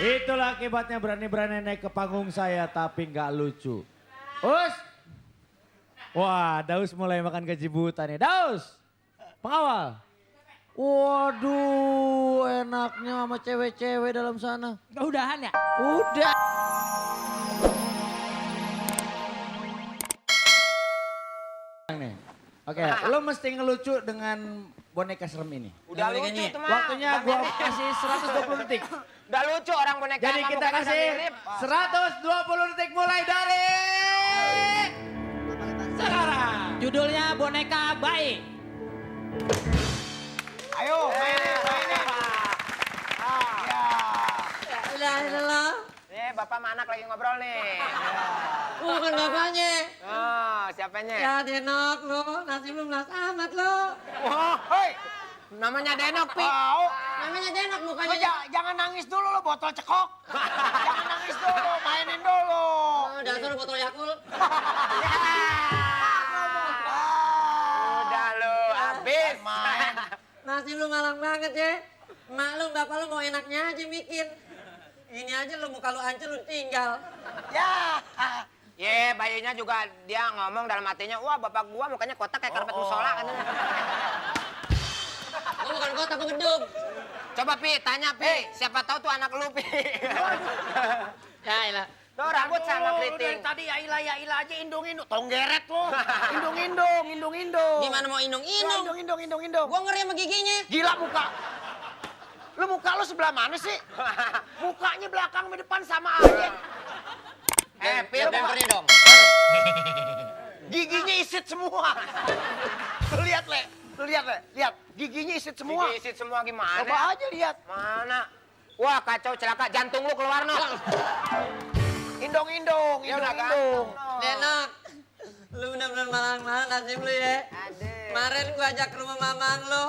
Itulah akibatnya berani-berani naik ke panggung saya tapi nggak lucu. Us! Wah, Daus mulai makan kejibutan nih. Daus! Pengawal! Waduh, enaknya sama cewek-cewek dalam sana. Gak udahan ya? Udah. Nih. Oke, lo mesti ngelucu dengan boneka serem ini. Udah lucu itu mah. Waktunya gua kasih 120 detik. Udah lucu orang boneka Jadi sama kita mukanya udah kasih mirip. 120 detik mulai dari sekarang. Judulnya boneka baik. Ayo, mainin. Lah. Nih, bapak sama anak lagi ngobrol nih. Bukan bapaknya. Oh, siapanya? Ya Denok lo, nasib lu melas amat lo. Oh, hoi. Namanya Denok, Pi. Namanya Denok Lo mukanya. jangan nangis dulu lo, botol cekok. Jangan nangis dulu, mainin dulu. Oh, dasar botol Yakult. Udah lo, habis. Main. Nasib lu malang banget ya. Mak lu, bapak lu mau enaknya aja bikin. Ini aja lu muka lu hancur lu tinggal. Ya. Ye, bayinya juga dia ngomong dalam hatinya, wah bapak gua mukanya kotak kayak karpet musola katanya. Lu bukan kota, gua gedung. Coba Pi, tanya Pi, siapa tahu tuh anak lu Pi. Ya elah. Tuh rambut sama Dari keriting. tadi ya ilah aja indung-indung. Tonggeret lo. Indung-indung. Gimana mau indung-indung? Indung. Gua ngeri sama giginya. Gila muka. Lu muka lu sebelah mana sih? Mukanya belakang sama depan sama aja. Pi, lu mau dong. Giginya isit semua. Lu lihat, Le. Lihat. Giginya isit semua. Gigi isit semua gimana? Coba aja lihat. Mana? Wah kacau celaka, jantung lu keluar no. Indung. Denok. Lu bener-bener malang-malang nasib lu ya. Aduh. Kemarin gua ajak ke rumah mamang lu.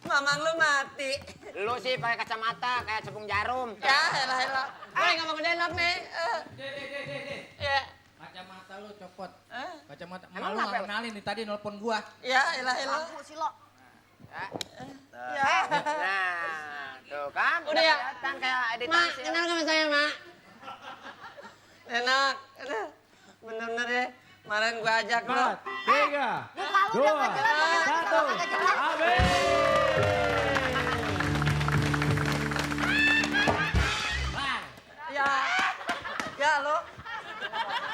Mamang lu mati. Lu sih pakai kacamata kayak cepung jarum. Ya elah. Gue nggak mau Denok nih. Ya. Kacamata lu copot. Kacamata. Emang Malu kenapa? nggak kenalin nih tadi nelpon gua. Ya elah. Ya. Nah, tuh kan. Udah ya? Kelihatan kayak editan Mak, sih. kenal sama saya, Mak. Enak. Aduh, bener-bener ya. Kemarin gua ajak lo. 4, 3, 2, 1, habis. Ya lo.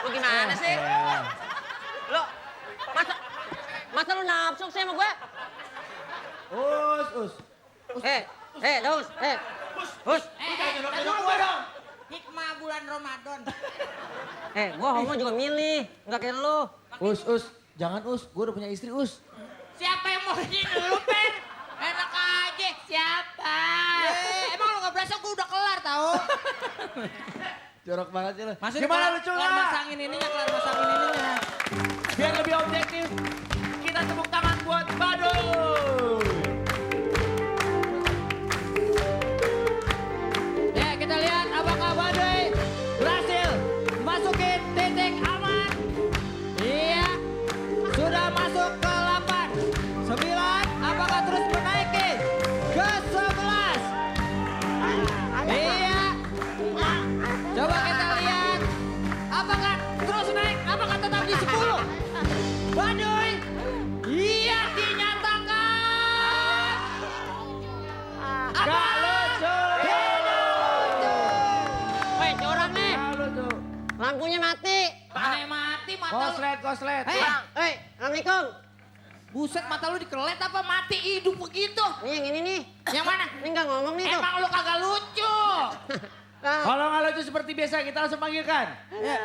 Lu gimana sih? Lo, masa lu nafsu sih sama gue? Us. Daus, Us. Hikmah bulan Ramadan. Gua homo juga milih, nggak kayak lu. Us. Jangan Us, gue udah punya istri Us. Siapa yang mau ini lu, Pen? Enak aja, siapa? Emang lu gak berasa gue udah kelar tau? Jorok banget sih lo. Maksudnya Gimana kelar- lucu kelar nggak? masangin ininya. Biar lebih objektif, kita tepuk tangan buat Badoy. Ya kita lihat apakah Badoy berhasil masukin titik aman. Iya, sudah masuk ke 8, 9, apakah terus menaiki ke 11? Iya, coba kita lihat apakah terus naik, apakah tetap di 10? Badoy, iya dinyatakan. Gak lucu. Woi, curang nih. Gak lucu. Lampunya mati. Mana yang mati mata lu? Koslet. Assalamualaikum. Buset mata lu dikelet apa mati hidup begitu? Nih yang ini nih. Yang mana? Ini nggak ngomong nih tuh. Emang lu kagak lucu. Nah, Kalau nggak lucu seperti biasa kita langsung panggilkan.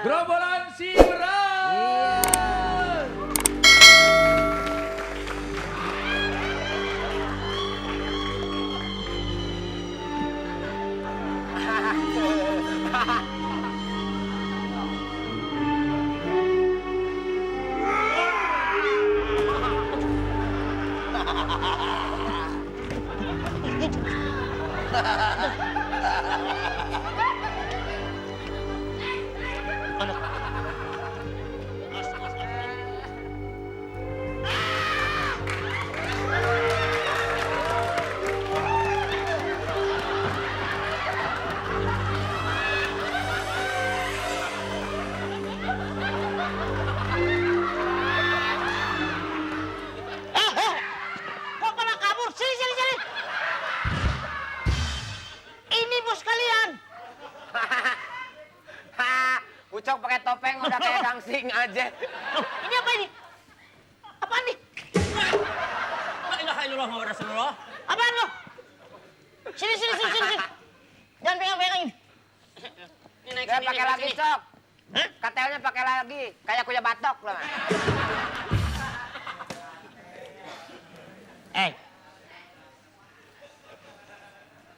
Gerombolan si berat. topeng udah kayak gangsing aja. Ini apa ini? Apaan nih? La ilaha illallah Muhammad Rasulullah. Apaan lo? Sini. Jangan pegang-pegang ini. Ini naik Udah sini, pakai naik lagi, sini. Cok. Hah? KTL-nya pakai lagi. Kayak kuya batok loh.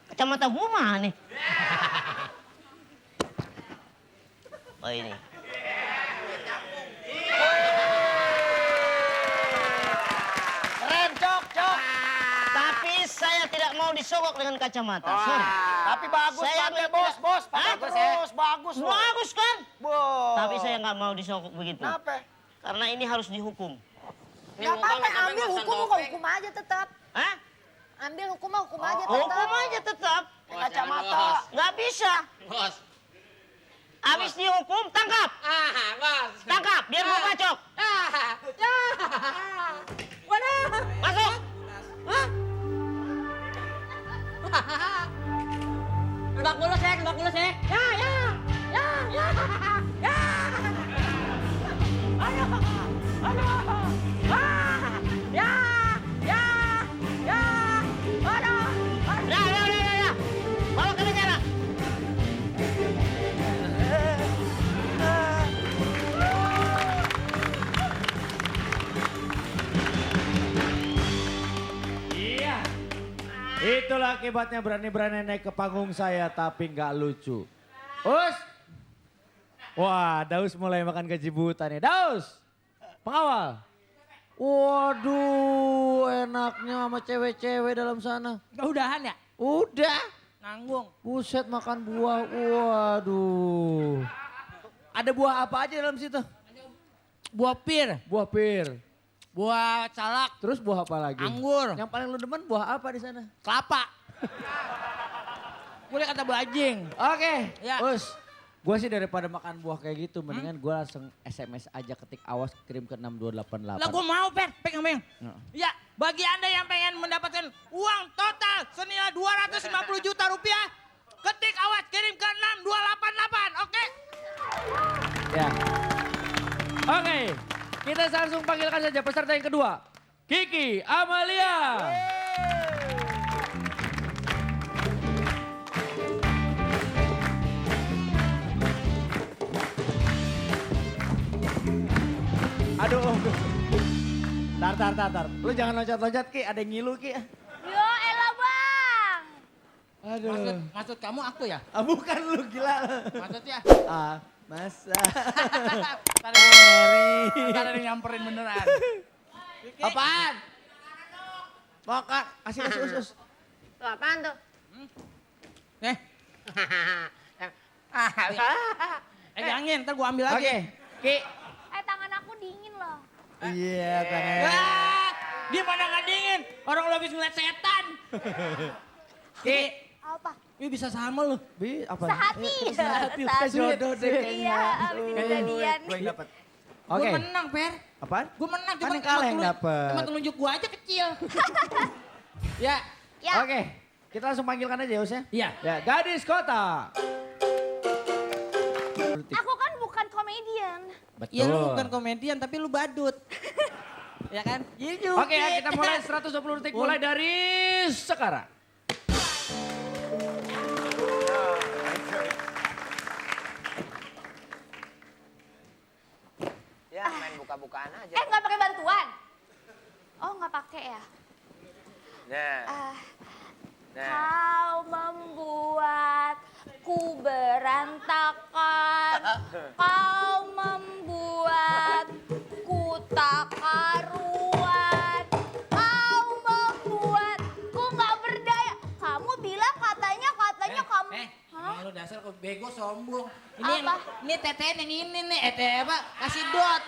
Kacamata gua mana nih? Oh ini. Keren, Cok. Tapi saya tidak mau disogok dengan kacamata. Sorry. Tapi bagus, Saya pakai tidak- bos. Hah? Bagus ya. Bagus loh. Bagus kan? Bos. Tapi saya nggak mau disogok begitu. Kenapa? Karena ini harus dihukum. Gak apa-apa, ambil hukum kok, hukum aja tetap. Hah? Ambil hukum mah hukum aja tetap. Hukum aja tetap. Kacamata. Nggak bisa. Bos. Habis dihukum, tangkap. Bos. Tangkap, biar gua bacok. Waduh. Masuk. Lebak bulus ya. Udah. Bawa ke penjara. Iya. Itulah akibatnya berani-berani naik ke panggung saya tapi nggak lucu. Us. Wah, Daus mulai makan gaji buta nih. Daus. Pengawal. Waduh, enaknya sama cewek-cewek dalam sana. Udahan ya? Udah. Nanggung. Buset makan buah. Waduh. Ada buah apa aja dalam situ? Buah pir, Buah pir. buah calak, Terus buah apa lagi? anggur, Yang paling lu demen buah apa di sana? kelapa. Boleh kata bajing. Oke, Ya. Us. Gue sih daripada makan buah kayak gitu, mendingan gue langsung SMS aja ketik awas kirim ke 6288. Lah gue mau pengen. Ya. Ya, bagi Anda yang pengen mendapatkan uang total senilai 250 juta rupiah, ketik awas kirim ke 6288, oke? Ya. Oke, kita langsung panggilkan saja peserta yang kedua. Kiki Amalia. Aduh. Tar. Lu jangan loncat-loncat Ki, ada yang ngilu Ki. Yo elah bang. Aduh. Maksud kamu aku ya? Ah, bukan lu gila. Maksudnya? Ah, masa. Tadi Mary. ada yang nyamperin beneran. Apaan? Makan, kasih us. Tuh apaan tuh? Pegangin, ntar gua ambil Oke, lagi. Ki. Tangan aku dingin loh. Iya, tangan. Ah, gimana gak dingin? Orang lo habis ngeliat setan. Ki. Apa? Ih bisa sama lo. Bi, apa? Sehati. Sehati, kita jodoh deh Iya, kayaknya. abis itu jadian. Gue yang dapet. Gue Oke. menang, Per. Apaan? Gue menang, Kan yang kalah yang dapet. Cuma telunjuk gue aja kecil. Ya. Ya. Oke, kita langsung panggilkan aja Us ya. Iya. Ya, gadis kota. Aku kan bukan komedian. Betul. Iya lu bukan komedian tapi lu badut. Ya kan? Iya juga. Oke, ya, kita mulai 120 detik mulai dari sekarang. Ya main buka-bukaan aja. Nggak pakai bantuan? Oh nggak pakai ya? Nah, Ah, nah. kau membuatku berantakan. Kau membuatku tak karuan. Kau membuatku nggak berdaya. Kamu bilang katanya kamu. Hah? Lu dasar kok bego sombong. Ini Apa? ini teten yang ini nih, apa? Kasih dot.